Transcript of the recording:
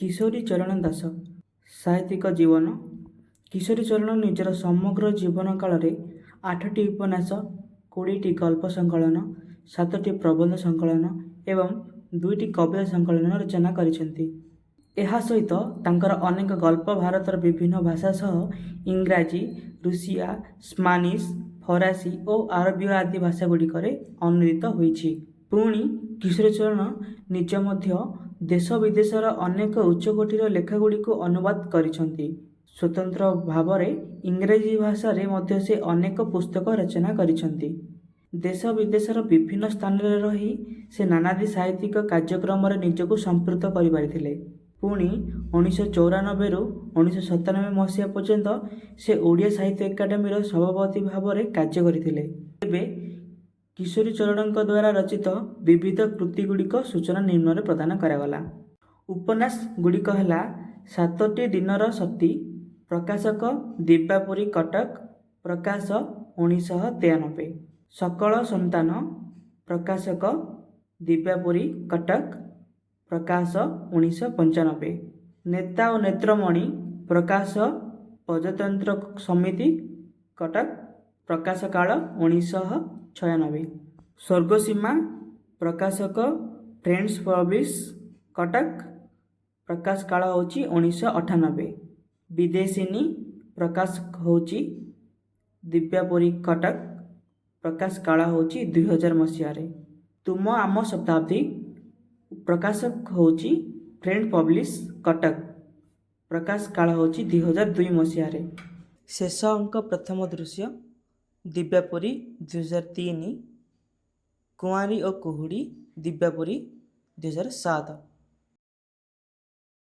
କିଶୋରୀ ଚରଣ ଦାସ। ସାହିତ୍ୟିକ ଜୀବନ। କିଶୋରୀ ଚରଣ ନିଜର ସମଗ୍ର ଜୀବନ କାଳରେ 8ଟି ଉପନ୍ୟାସ, 20ଟି ଗଳ୍ପ ସଂକଳନ, 7ଟି ପ୍ରବନ୍ଧ ସଂକଳନ ଏବଂ 2ଟି କବିତା ସଂକଳନ ରଚନା କରିଛନ୍ତି। ଏହା ସହିତ ତାଙ୍କର ଅନେକ ଗଳ୍ପ ଭାରତର ବିଭିନ୍ନ ଭାଷା ସହ ଇଂରାଜୀ, ରୁଷିଆ, ସ୍ପାନିଶ, ଫରାସୀ ଓ ଆରବୀୟ ଆଦି ଭାଷାଗୁଡ଼ିକରେ ଅନୁଦିତ ହୋଇଛି। ପୁଣି କିଶୋରୀ ଚରଣ ନିଜେ ମଧ୍ୟ ଦେଶ ବିଦେଶର ଅନେକ ଉଚ୍ଚକୋଟୀର ଲେଖାଗୁଡ଼ିକୁ ଅନୁବାଦ କରିଛନ୍ତି। ସ୍ୱତନ୍ତ୍ର ଭାବରେ ଇଂରାଜୀ ଭାଷାରେ ମଧ୍ୟ ସେ ଅନେକ ପୁସ୍ତକ ରଚନା କରିଛନ୍ତି। ଦେଶ ବିଦେଶର ବିଭିନ୍ନ ସ୍ଥାନରେ ରହି ସେ ନାନାଦି ସାହିତ୍ୟିକ କାର୍ଯ୍ୟକ୍ରମରେ ନିଜକୁ ସମ୍ପୃକ୍ତ କରିପାରିଥିଲେ। ପୁଣି 1994ରୁ 1997 ମସିହା ପର୍ଯ୍ୟନ୍ତ ସେ ଓଡ଼ିଆ ସାହିତ୍ୟ ଏକାଡେମୀର ସଭାପତି ଭାବରେ କାର୍ଯ୍ୟ କରିଥିଲେ। ତେବେ କିଶୋରୀ ଚରଣଙ୍କ ଦ୍ୱାରା ରଚିତ ବିବିଧ କୃତିଗୁଡ଼ିକ ସୂଚନା ନିମ୍ନରେ ପ୍ରଦାନ କରାଗଲା। ଉପନ୍ୟାସ ଗୁଡ଼ିକ ହେଲା ସାତଟି ଦିନର ସତୀ, ପ୍ରକାଶକ ଦିବ୍ୟାପୁରୀ, କଟକ, ପ୍ରକାଶ 1993। ସକଳ ସନ୍ତାନ, ପ୍ରକାଶକ ଦିବ୍ୟାପୁରୀ, କଟକ, ପ୍ରକାଶ 1995। ନେତା ଓ ନେତ୍ରମଣି, ପ୍ରକାଶ ପ୍ରଜାତନ୍ତ୍ର ସମିତି, କଟକ, ପ୍ରକାଶ କାଳ 1996। ସ୍ୱର୍ଗସୀମା, ପ୍ରକାଶକ ଫ୍ରେଣ୍ଡସ୍ ପବ୍ଲିଶ, କଟକ, ପ୍ରକାଶ କାଳ ହେଉଛି 1998। ବିଦେଶିନୀ, ପ୍ରକାଶ ହେଉଛି ଦିବ୍ୟାପୁରୀ, କଟକ, ପ୍ରକାଶ କାଳ ହେଉଛି 2000 ମସିହାରେ। ତୁମ ଆମ ଶତାବ୍ଦୀ, ପ୍ରକାଶକ ହେଉଛି ଫ୍ରେଣ୍ଡ ପବ୍ଲିଶ, କଟକ, ପ୍ରକାଶ କାଳ ହେଉଛି 2002 ମସିହାରେ। ଶେଷ ଅଙ୍କ ପ୍ରଥମ ଦୃଶ୍ୟ, ଦିବ୍ୟାପୁରୀ, 2003। କୁଆଁରୀ ଓ କୁହୁଡ଼ି, ଦିବ୍ୟାପୁରୀ, 2007।